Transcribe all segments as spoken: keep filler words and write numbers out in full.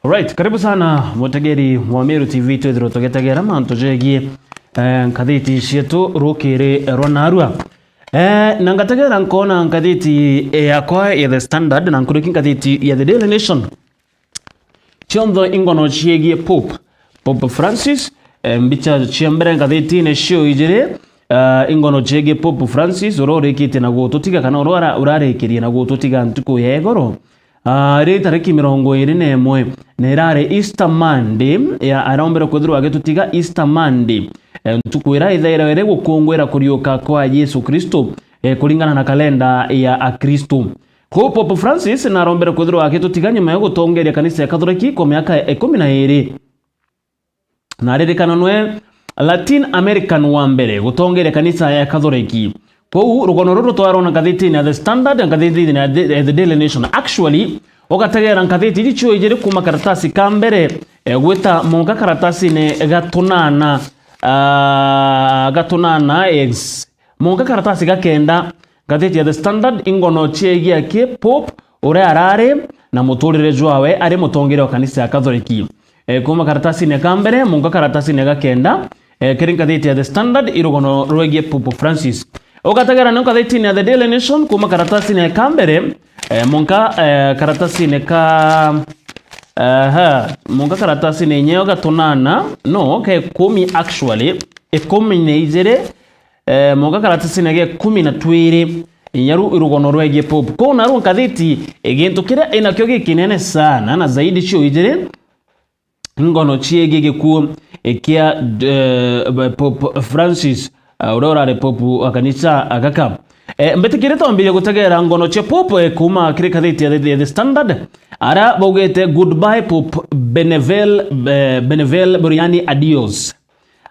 Alright, karibu sana mutegeri wa Meru T V, twithirwe tugitegera mantu jegie, eh, ngathiti cietu rukiri rwa narua. Eh, na ngategera nkona ngathiti yakwa ya The Standard na nkuruki ngathiti ya The Daily Nation. Cionthe ingono ciegie Pope, Pope Francis, eh, mbicha cia mbere ngathitine cio ijiri, eh, ingono ciegie Pope Francis, uria urikitie na gututiga kana uria ura-, urarikirie na gututiga ntuku ya igoro. Ah, ri tariki mirongo iri na imwe, na irari Easter Monday, ya, arombere kwithirwa agitutiga Easter Monday, eh, ntuku iria ithairwe iri gukungwira kuriuka kwa Yesu Kristo, eh, kuringana na kalenda ya Akristo. Kwou Pope Francis narombere kwithirwa agitutiga nyuma ya gutongeria kanisa ya Kathoreki kwa miaka ikumi na iri. Na aririkana nwe Latin American wa mbere gutongeria kanisa ya Kathoreki. Kwou rugono ruru twarona ngathitine ya The Standard, ngathitine ya The, The Daily Nation. Actually, ugategera ngathiti iji cio ijiri kuma karatasi ka mbere, eh, gwita monka karatasine ga tunana, ah, ga tunana, yes. Monka karatasi ga kenda, ngathiti ya The Standard, ingono ciegie aki Pope, uria arari na muturire jwawe ari mutongeria wa kanisa ya Kathoreki. Eh, kuma karatasine ka mbere, monka karatasine ga kenda, eh, kiri ngathiti ya The Standard, irugono rwegie Pope Francis. Ugategera ni ngathitine ya The Daily Nation, kuma karatasine ka mbere, eh, monka, eh, karatasine ka, aha, monka karatasine inyeo ga tunana, no, ke ikumi actually, ikumi na ijiri, eh, monka karatasine ga ikumi na twiri, inya ru-, rugono rwegie Pope. Kwou naru ngathiti, eh, gintu kiria inakio gikinene sana na zaidi cio ijiri, ngono ciegie gikuu, eh, kia, eh, Pope Francis, eh, uria urari Pope wa kanisa gaka. Eh, mbitikire twambirie gutegera ngono cia Pope, eh, kuma kiri ngathiti ya The, The Standard, aria baugite, "Goodbye Pope Benevel, eh, Benevel Buriani, adios."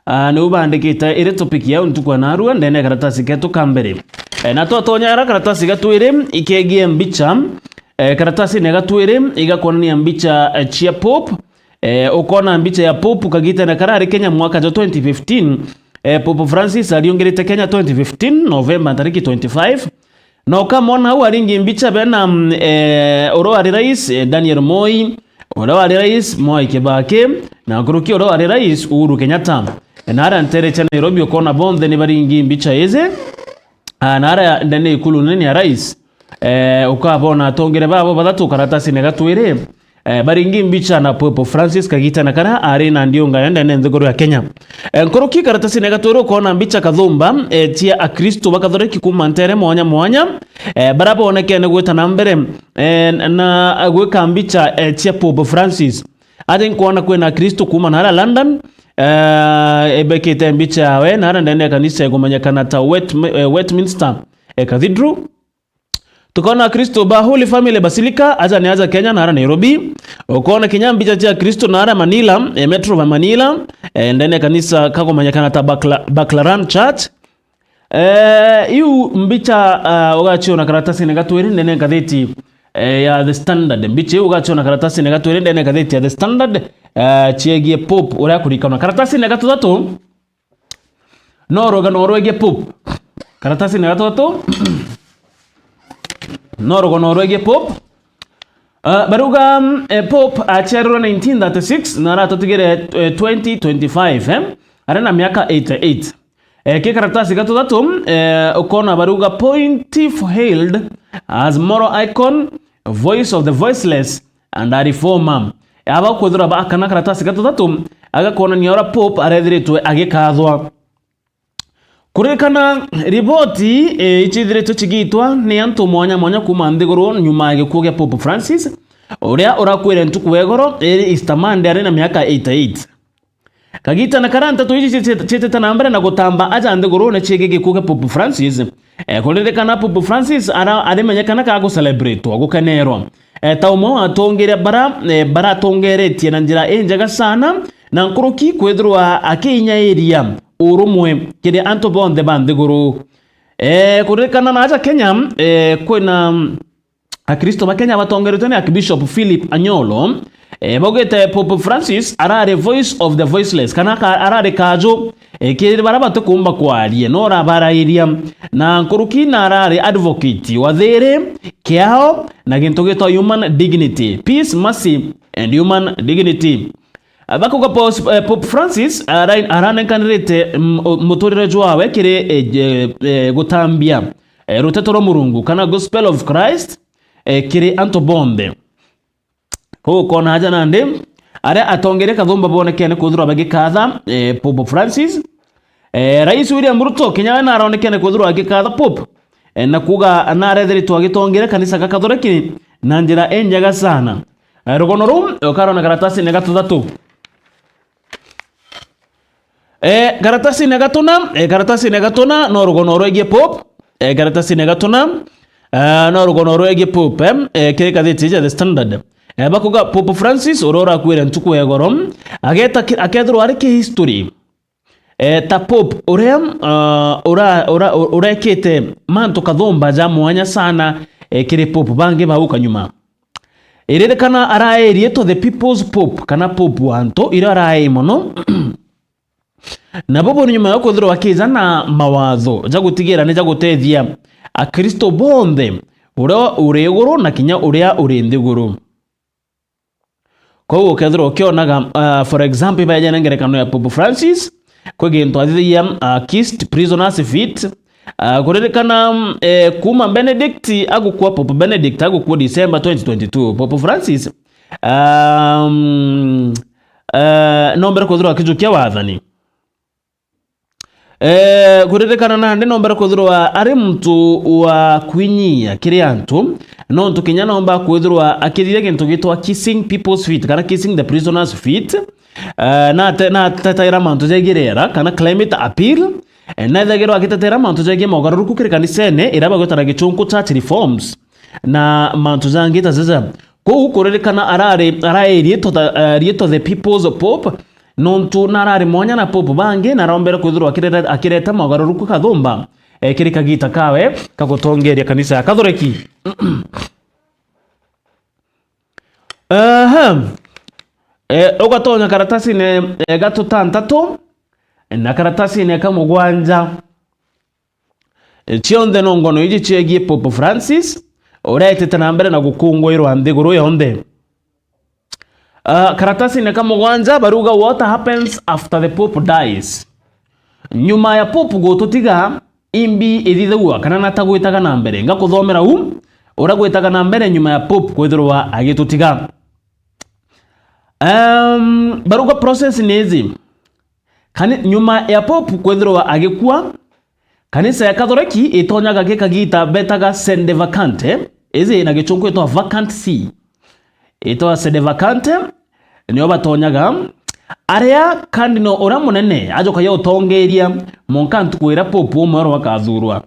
Ah, niu bandikite iri topic yao ntuku ya narua ndene ya karatasi ketu ka mbere. Eh, na twatonya ara karatasi ga twiri ikegie mbicha, eh, karatasine ga twiri igakwonania mbicha, eh, cia Pope. Eh, ukona mbicha ya Pope kagitene karari Kenya mwaka jwa twenty fifteen. Eh, Pope Francis ariungirite Kenya twenty fifteen, November tariki twenty-five. Na ukamwona au aringi mbicha bena, mm, eh, uria wari rais, eh, Daniel Moi, uria wari rais Mwai Kibaki, na nkuruki uria wari rais Uhuru Kenyatta. Eh, na aria ntere cia Nairobi ukona bonthe ni baringi mbicha izi. Ah, na aria ndene ikulu nene ya rais, eh, ukabona atongere babo bathatu karatasine ga twiri, eh, baringi mbicha na Pope Francis kagitene karia ari na ndiunga ya ndene nthiguru ya Kenya. Eh, nkuruki karatasine ga twiri ukona mbicha kathumba, eh, cia Akristo ba Kathoreki kuma ntere mwanya mwanya, eh, baria bonekene gwita na mbere, eh, na gwika mbicha, eh, cia Pope Francis. Aja nkwona kwina Akristo kuma naria London, eh, ebekite mbicha yawe naria ndene ya kanisa igumenyekana ta Wet-, eh, Westminster, eh, Cathedral. Tukona Akristo ba Holy Family Basilica, aja ni aja Kenya, naara Nairobi. Ukona kinya mbicha cia Akristo naara Manila, eh, Metro wa Manila, eh, ndene ya kanisa kagumenyekana ta Bakla-, Baklaran Church. Eh, iu mbicha, ah, ugaciona karatasine ga twiri ndene ya ngathiti, eh, ya The Standard. Mbicha iu ugaciona karatasine ga twiri ndene ya ngathiti ya The Standard, eh, ciegie Pope uria akurikanwa. Karatasine ga tuthatu, no rugano rwegie Pope. Karatasine ga tuthatu, no rugano rwegie Pope. Ah, baruga, mm, eh, Pope aciarirwe nineteen thirty-six na aratutigire, eh, twenty twenty-five, eh? Ari na miaka eighty-eight. Eh, ki karatasi ga tuthatu, eh, ukona baruga Pontiff hailed as moral icon, voice of the voiceless, and a reformer. Aba kwithirwa ba-, kana karatasi ga tuthatu, agakonania uria Pope arethiritwe agikathwa. Kuririkana riboti, eh, icithiritwe cigitwa ni antu mwanya mwanya kuma nthiguru nyuma ya gikuu gia Pope Francis, uria urakwire ntuku ya igoro iri Easter Monday ari na miaka eighty-eight. Kagitene karia nteto iji cici-, ciitite na mbere na gutamba aja nthigurune ciigie gikuu kia Pope Francis, eh, kuririkana Pope Francis ara-, arimenyekana ka gucelebratewa, gukenerwa, eh, ta umwe wa atongere bara, eh, baratongeretie na njira injega sana, na nkuruki kwithirwa akiinyairia urumwe kiri antu bonthe ba nthiguru. Eh, kuririkana na aja Kenya, eh, kwina Akristo ba Kenya batongeretwe ni Archbishop Philip Anyolo, eh, baugite Pope Francis arari voice of the voiceless, kana ka-, arari kaju, eh, kiri baria batikumba kwaria, no urabarairia. Na nkuruki na arari advocate wa thiri, kiao, na gintu gitwa human dignity, peace, mercy, and human dignity. Ah, bakuga Pos-, eh, Pope Francis ara-, aranenkanirite, mm, o-, muturire jwawe kiri, eh, je-, eh, gutambia, eh, ruteto rwa Murungu, kana Gospel of Christ, eh, kiri antu bonthe. Koguo ukona aja nandi, aria atongeria kathumba bonekene kwithirwa bagikatha, eh, Pope Francis. Eh, Rais William Ruto kinya we naronekene kwithirwa agikatha Pope, eh, na kuuga narethiritwe agitongeria kanisa ga Kathoreki na njira injega sana. Eh, rugono ruu ukarona karatasine ga tuthatu. Eh, karatasine ga tuna, eh, karatasine ga tuna no rugono rwegie Pope. Eh, karatasine ga tuna, eh, no rugono rwegie Pope, eh, eh, kiri gatheti ja The Standard. Eh, bakuga Pope Francis, uria urakuire ntuku ya igoro, ageta ki-, akethirwa ari ki history, eh, ta Pope uria, ah, ura-, ura-, urekite mantu kathumba ja mwanya sana, eh, kiri Pope bangi bauka nyuma. Iririkana araerie to the people's Pope, kana Pope wa antu, iria araei mono. Na bubu ni nyuma ya kwithirwa akija na mawatho ja gutigira ni ja gutethia Akristo bonthe, uria uri iguru na kinya uria uri nthiguru. Koguo ukethirwa ukionaga, ah, for example, ibaejene ngerekano ya Pope Francis, kwi gintu athithagia, ah, Kissed Prisoners' Feet, ah, kuririkana, mm, eh, kuuma Benedict agukua, Pope Benedict agukua December twenty twenty-two, Pope Francis, um, eh, nombere kwithirwa akijukia wathani. Eh, kuririkana nandi nombere kwithirwa ari muntu wa kwinyia kiri antu, nontu kinya nomba kwithirwa akithiria gintu gitwa kissing people's feet, kana kissing the prisoners' feet. Eh, nate-, natetaira mantu jegie riera, kana climate appeal. Eh, nethagirwa agitetera mantu jegie mogaruruku kiri kanisene, iria bagwita na gichunku church reforms, na mantu jangi ta jaja. Kou kuririkana arari, arari riitwa the, eh, riitwa the People's Pope, nontu narari mwanya na Pope bangi, na arombere kwithirwa akireta, akireta mogaruruku kathumba, eh, kiri kagita kawe ka gutongeria kanisa ya Kathoreki. Aha. Eh, ugatonya karatasine, eh, ga tutantatu, na karatasine ka mugwanja. Cionthe no ngono iji ciegie Pope Francis, uria etite na mbere na gukungwirwa nthiguru yonthe. Ah, karatasine ka mugwanja baruga, "What happens after the Pope dies?" Nyuma ya Pope gututiga, imbi ithithagua kana nata gwitaga na mbere? Ngakuthomera u uria gwitaga na mbere nyuma ya Pope kwithirwa agitutiga. Ehm, baruga, process ni iji. Kani-, nyuma ya Pope kwithirwa agikua, kanisa ya Kathoreki itonyaga gi kagita betaga sede vacante, iji na gichunku itwa vacant see. Itwa sede vacante, nio batonyaga, aria Cardinal uria munene ajokagia utongeria monka ntuku iria Pope umweru akathurwa.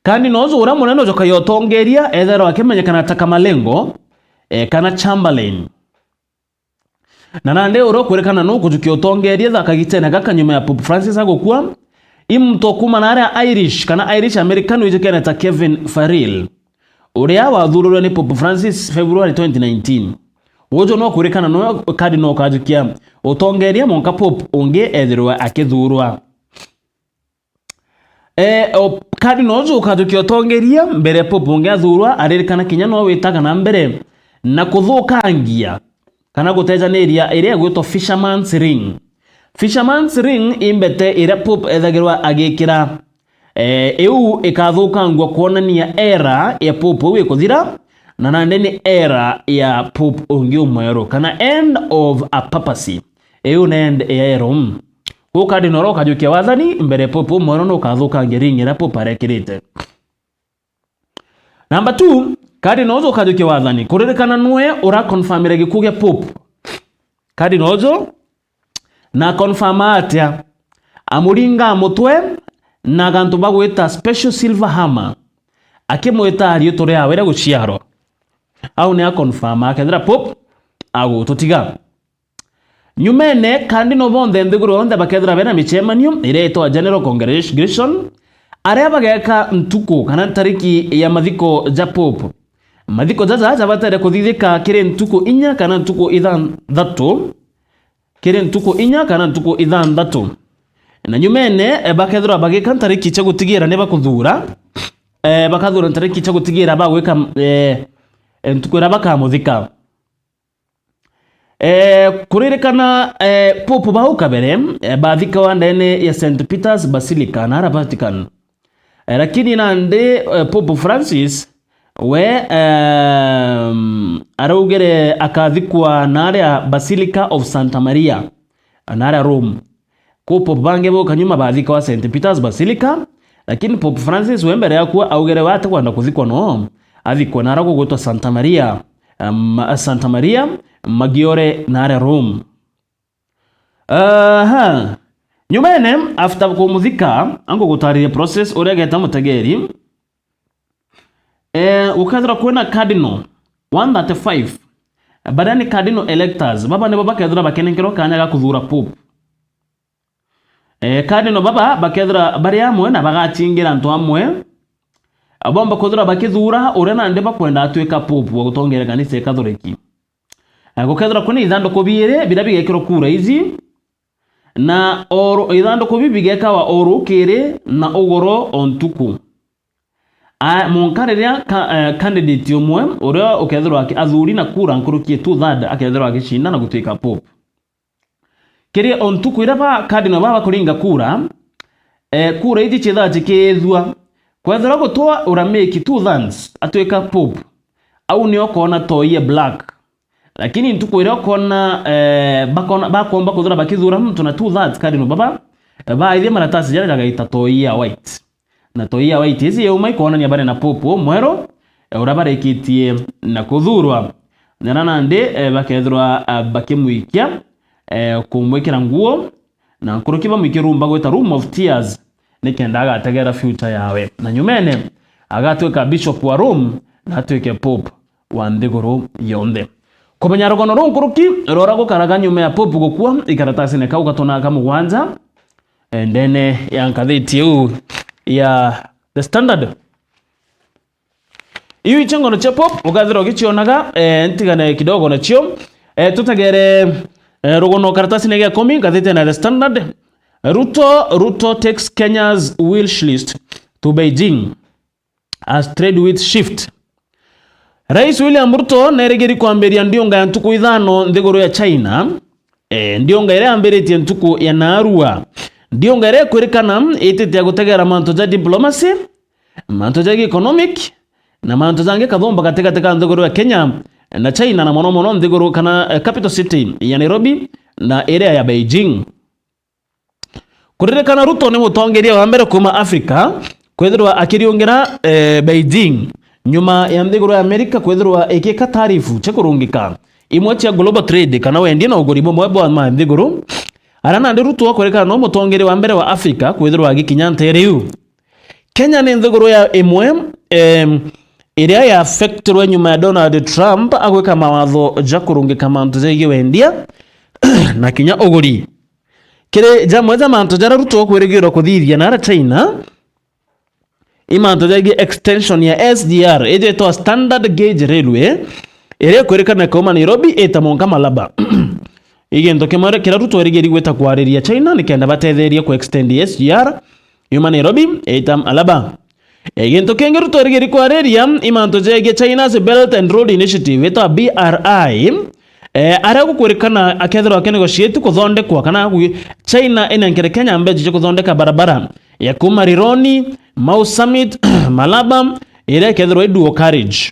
Cardinal uju uria munene ujokagia utongeria ethairwa akimenyekana ta Kamalengo, eh, kana Chamberlain. Na nandi uria ukwirikana nu kujukia utongeria tha kagitene gaka nyuma ya Pope Francis agukua, i muntu kuuma na aria Irish kana Irish American wijikene ta Kevin Farrell, uria wathurirwe ni Pope Francis February twenty nineteen. Uju no kwirikana nu Cardinal ukajukia utongeria monka Pope ungi ethirwe akithurwa. Eh, o, Cardinal uju ukajukia utongeria mbere Pope ungi athurwa, aririkana kinya no witaga na mbere na kuthukangia kana gutejaniria iria igwitwa Fisherman's Ring. Fisherman's Ring i mbete iria Pope ethagirwa agikira. Eh, iu ikathukangua kwonania era ya Pope uu ikuthira, na nandi ni era ya Pope ungi umweru, kana end of a papacy. Iu ni end ya Rome. Kou Cardinal ukajukia wathani mbere Pope umweru nukathukangia ring iria Pope arekirite. Number two, Cardinal uju ukajukia wathani kuririkana nwe ura confirmire gikuu gia Pope. Cardinal uju na confirm atia? Amuringa mutwe na gantu bagwita special silver hammer, akimwita riitwa riawe ria guciarwa. Au ni a confirm akethira Pope agututiga. Nyumene, Cardinal bonthe nthiguru yonthe bakethirwa bena micemanio iria itwa General Congregation, aria bageka ntuku kana ntariki ya mathiko ja Pope. Mathiko jaja jabatere kuthithika kiri ntuku inya kana ntuku ithanthatu, kiri ntuku inya kana ntuku ithanthatu. Na nyumene, eh, bakethirwa bagika ntariki cia gutigira ni bakuthuura, eh, bakathuura ntariki cia gutigira bagwika, eh, eh, ntuku iria bakamuthika. Eh, kuririkana, eh, Pope bau kabere, eh, bathikawa ndene ya Saint Peter's Basilica na ara Vatican. Eh, lakini nandi, eh, Pope Francis we, ehm, araugire akathikwa na aria Basilica of Santa Maria, na aria Rome. Ku Pope bangi boka nyuma bathikawa Saint Peter's Basilica, lakini Pope Francis we mbere ya kua augire we atikwenda kuthikwa no athikwe nara gugwitwa Santa Maria, um, Santa Maria Maggiore nara Rome. Aha. Nyumene, after kumuthika, angugutariria process uria geta mutegeri. Eh, gukethirwa kwina cardinal one thirty-five, baria ni cardinal electors, baba nibo bakethirwa bakenenkerwa kanya ga kuthura pope. Eh, cardinal baba bakethirwa bari amwe na bagacingira antu amwe, bomba kwithirwa bakithura uria nandi bakwenda atwika pope wa gutongeria kanisa ya Kathoreki. Eh, gukethirwa kwina ithanduku biiri biria bigekirwa kura iji, na o ru-, ithanduku biu bigekawa o rukiri na ugoro o ntuku. A, mwanka riria ka-, eh, candidate umwe uria ukethirwa aki-, athuri na kura nkuruki ya two third akethirwa agicinda na gutwika pope. Kiri o ntuku iria ba cardinal baba bakuringa kura, eh, kura iji ciithaga cikiithua. Kwethirwa gutwa uramiki two thirds atwika pope, au nio ukoona toi ya black. Lakini ntuku iria ukoona, eh, bakoona, bakomba kwithirwa bakithura muntu na two thirds cardinal baba, eh, baithia maratasi jaria jagaita toi ya white. Na toi ya white iji yauma ikwonania bari na pope umweru, eh, uria barikitie na kuthurwa. Nara nandi, eh, bakethirwa, ah, bakimwikia, eh, kumwikira nguo, na nkuruki bamwikie room bagwita room of tears, nikenda agategera future yawe. Na nyumene, agatwika bishop wa Rome, na atwike pope wa nthiguru yonthe. Kumenya rugono ruu nkuruki, rora gukaraga nyuma ya pope gukua, ikaratasine kau gatona ka mugwanja, eh, ndene ya ngathiti iu ya The Standard. Iu icio ngono cia pope, ukathira ugicionaga, eh, ntigane kidogo nacio. Eh, tutegere, eh, rugono karatasine gia ikumi, ngathitine ya The Standard. Ruto, Ruto takes Kenya's wish list to Beijing as trade winds shift. Rais William Ruto nerigiri kwambiria ndiunga ya ntuku ithano nthiguru ya China. E, ndiunga iria yambiritie ntuku ya naarua. Ndiunga iria ikwirikana itite ya gutegera mantu ja diplomacy, mantu ja economic, na mantu jangi kathumba gatigati ka nthiguru ya Kenya na China, na mono mono nthiguru kana, eh, capital city ya Nairobi na iria ya Beijing. Kuririkana, Ruto ni mutongeria wa mbere kuuma Africa kwithirwa akiriungira, eh, Beijing, nyuma ya nthiguru ya America kwithirwa ikiika tarifu cia kurungika imwe cia global trade kana wendia na uguri bumwe bwa ma nthiguru. Ara nandi Ruto akwirikana no mutongeria wa mbere wa Africa kwithirwa agikinya nteere iu. Kenya ni nthiguru ya imwe, em, iria ya affectirwe nyuma ya Donald Trump agwika mawatho ja kurungika mantu jegie wendia na kinya uguri. Kiri jamwe ja mantu jaria Ruto ukwirigirwa kuthithia nara China, i mantu jegie extension ya S G R, iji itwa Standard Gauge Railway, iria ikwirikana kuuma Nairobi ita mwanka Malaba. I gintu kimwe kiria Ruto erigiri gwita kwariria China nikenda batetherie ku extend S G R yuma Nairobi ita Malaba. E, gintu kingi Ruto erigiri kwariria i mantu jegie China's Belt and Road Initiative, itwa B R I, e, aria gukwirikana akethirwa akinegotiate kuthondekwa kana gwi-, China inenkere Kenya mbeca cia kuthondeka barabara ya kuuma Rironi, Mau Summit, Malaba, iria ikethirwa i dual carriage.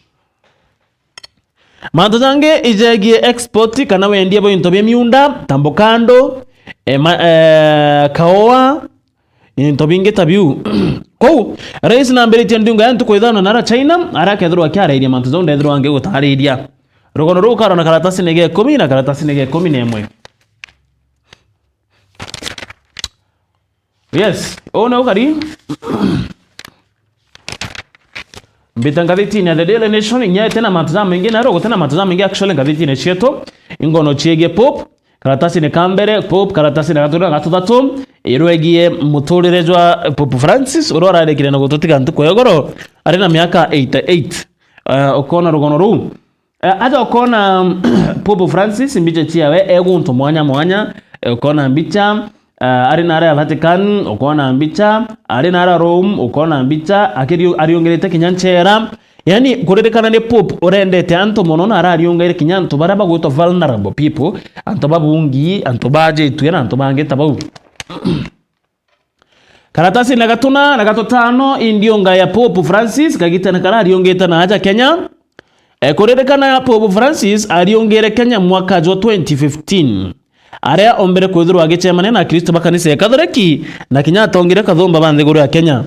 Mantu jangi ijegie export kana wendia bwa into bia miunda, ta mbukando, e, ma-, e, kaoa, into bingi ta biu. Kou, rais nambiritie ndiunga ya ntuku ithano nara China, aria akethirwa akiarairia mantu jau ndethirwa ngigutariria. Rugono ruu ukarona karatasine ga ikumi na karatasine ga ikumi na imwe. Yes, uu ni ukari. Mbita ngathitine ya The Daily Nation, inya ite na mantu jamaingi, na ro guti na mantu jamaingi actually ngathitine cietu, ingono ciegie Pope, karatasine ka mbere, Pope, karatasine ga gatatu na ga tuthatu, irwegie muturire jwa Pope Francis, uria urarikire na gututiga ntuku ya igoro, ari na miaka eighty-eight. Eh, ukona rugono ruu. Eh, aja ukona Pope Francis mbicha ciawe e guntu mwanya mwanya, eh, ukona mbicha, eh, ari na aria Vatican, ukona mbicha, ari na aria Rome, ukona mbicha, akiri-, ariungirite kinya nchera, Yani, kuririkana ni Pope urendete antu mono na arariungaire kinya antu baria bagwitwa vulnerable people, antu babungi, antu bajitue na antu bangi ta bau. Karatasine gatuna na gatutano, i ndiunga ya Pope Francis, kagitene karariungite na aja Kenya. E, kuririkana Pope Francis ariungire Kenya mwaka jwa twenty fifteen, aria ombere kwithirwa agicemania na Akristo ba kanisa ya Kathoreki, na kinya atongire kathumba ba nthiguru ya Kenya.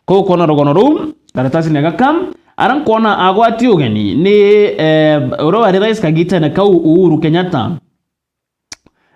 Kuu kwona rugono ruu, karatasine gaka, ara nkwona agwati ugeni ni, e, uria wari rais kagitene kau, Uhuru Kenyatta.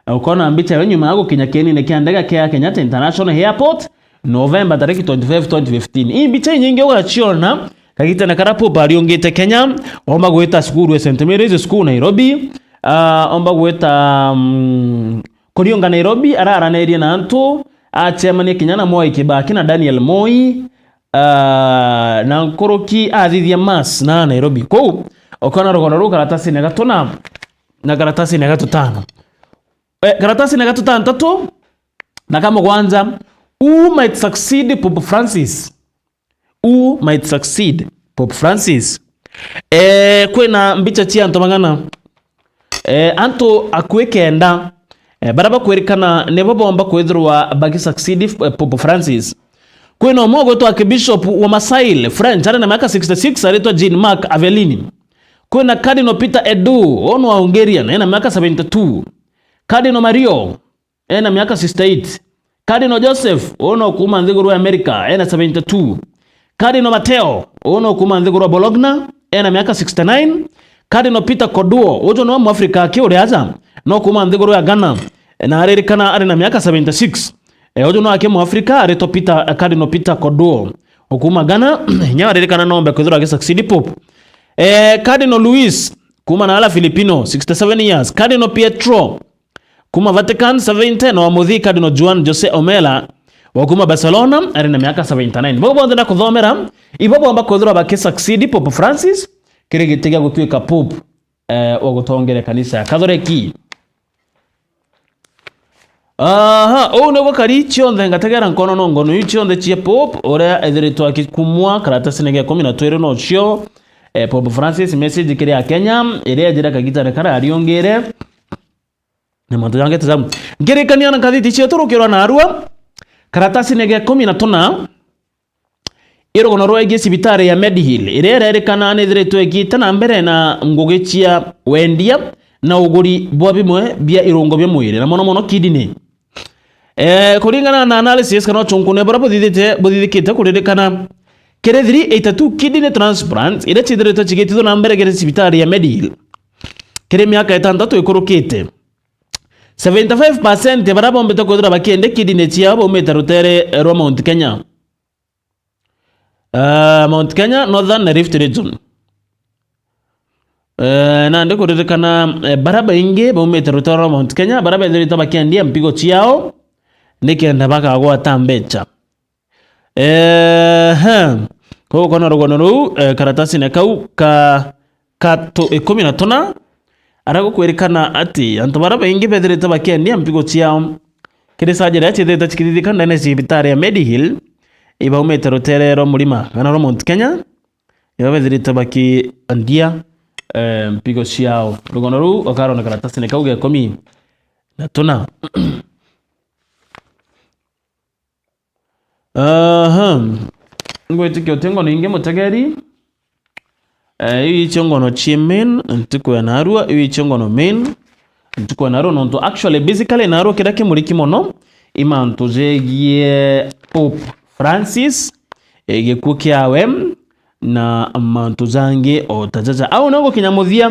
Ukona mbicha yo nyuma ya gukinya kienine kia ndege kia Kenyatta International Airport, November tariki twenty-five, twenty fifteen. Ii mbicha inyingi ugaciona kagitene karia Pope ariungite Kenya, omba gwita cukuru ya Saint Mary's School, Nairobi, ah, omba gwita, mm, kuriunga Nairobi, araranirie na antu, acemania kinya na Mwai Kibaki na Daniel Moi, ah, na nkuruki athithia mass na Nairobi. Kuu, ukona rugono ruu karatasine gatuna, na karatasine gatutano. Eh, karatasine gatutantatu na kamugwanja, who might succeed Pope Francis? Who might succeed Pope Francis? Eh, kwina mbicha cia antu bang'ana. Eh, antu akui kenda, eh, baria bakwirikana nibo bomba kwithirwa bagisucceed, eh, Pope Francis. Kwina umwe ugwitwa Archbishop wa Marseille, French, ari na miaka sixty-six, aritwa Jean-Marc Avellini. Kwina Cardinal Peter Erdo, uu ni wa Hungarian, ena miaka seventy-two. Cardinal Mario, ena miaka sixty-eight. Cardinal Joseph, uu no kuuma nthiguru ya America, ena seventy-two. Cardinal Matteo, uu no kuuma nthiguru ya Bologna, ena miaka sixty-nine. Cardinal Peter Koduo, uju no Mwafrika aki uri aja, no kuuma nthiguru ya Ghana, na aririkana ari na miaka seventy-six. E, uju no aki Mwafrika, aritwa Peter, Cardinal Peter Koduo, ukuuma Ghana, inya aririkana nombe kwithirwa agisucceed Pope. E, Cardinal Luis, kuuma na ala Filipino, sixty-seven years. Cardinal Pietro, kuuma Vatican, seventy, na wa muthii Cardinal Juan Jose Omella, wa kuuma Barcelona, ari na miaka seventy-nine. Bau bonthe ndakuthomera, ibo bomba kwithirwa bakisucceed Pope Francis kiri giti gia gutuika Pope, eh, wa gutongeria kanisa ya Kathoreki. Aha, uu niguo kari cionthe ngategera nkono no ngono iu cionthe cia Pope, uria ethiritwe akikumwa karatasine ga ikumi na twiri nocio, eh, Pope Francis message kiri Akenya, iria ejire kagitane karia ariungire. Na mantu jangi ta jau. Ngirikania na ngathiti cietu rukirwa narua, karatasine ga ikumi na tuna, i rugono rwegie cibitari ya Medihill, iria irerikana nithiritwe ikiite na mbere na ngugi cia wendia na uguri bwa bimwe bia irungo bia mwiri, na mono mono kidney. Eh, kuringana na analysis kana uchunkune buria buthithite-, buthithikite kuririkana, kiri three eighty-two kidney transplants iria ciithiritwe cigitithua na mbere kiri cibitari ya Medihill kiri miaka itantatu ikurukite, seventy-five percent ya baria bombite kwithirwa bakiendia kidney ciao baumite rutere rwa Mount Kenya. Ah, Mount Kenya, Northern na Rift Region. Eh, nandi kuririkana, eh, baria baingi baumite rutere rwa Mount Kenya, baria bethirite bakiendia mpigo ciao nikenda bakagwata mbeca. Ehe. Koguo ukona rugono ruu, eh, karatasine kau ka, ka tu-, ikumi na tuna, aria gukwirikana ati antu baria baingi bethirite bakiendia mpigo ciao kiri surgery iria ciithirite cikithithika ndene ya cibitari ya Medihill, ibaumite rutere rwa Murima kana rwa Mount Kenya, iba bethirite bakiendia, eh, mpigo ciao. Rugono ruu ukarona karatasine kau ga ikumi na tuna. Aha. Ngwitikia uti ngono ingi mutegeri. Eh, iu icio ngono cie main, ntuku ya narua, iu icio ngono main, ntuku ya narua, nontu actually, basically, narua kiria kimuriki mono, i mantu jegie Pope Francis, eh, gikuu kiawe, na mantu jangi o ta jaja. Au no gukinya muthia,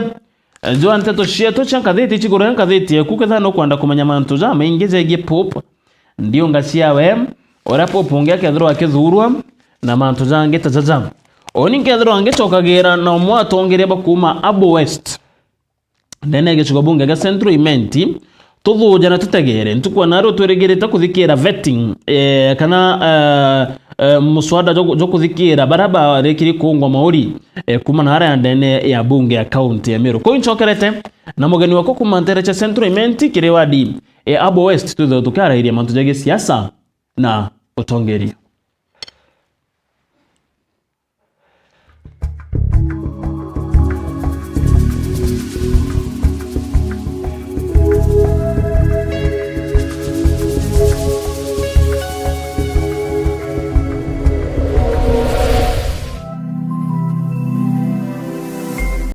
eh, jwa nteto cietu cia ngathiti, ciguru ya ngathiti eku, kethira nukwenda kumenya mantu jamaingi jegie Pope, ndiunga ciawe, uria Pope ungi akethirwa akithurwa, na mantu jangi ta jaja. Uni nkethirwa ngicokagira na umwe atongeria ba kuuma Abo West, ndene ya gicigo bunge gia Central Imenti, tuthuja na tutegere. Ntuku ya narua twirigirite kuthikira vetting, eh, kana, eh, eh, muswada jwa, jwa kuthikira baria barikiri kuungwa mauri, eh, kuuma na aria ndene ya bunge ya kaunti ya Meru. Kuu ncokerete na mugeni wakwa kuuma ntere cia Central Imenti kiri wadi ya Abo West, twithirwe tukiarairia mantu jegie siasa na utongeria.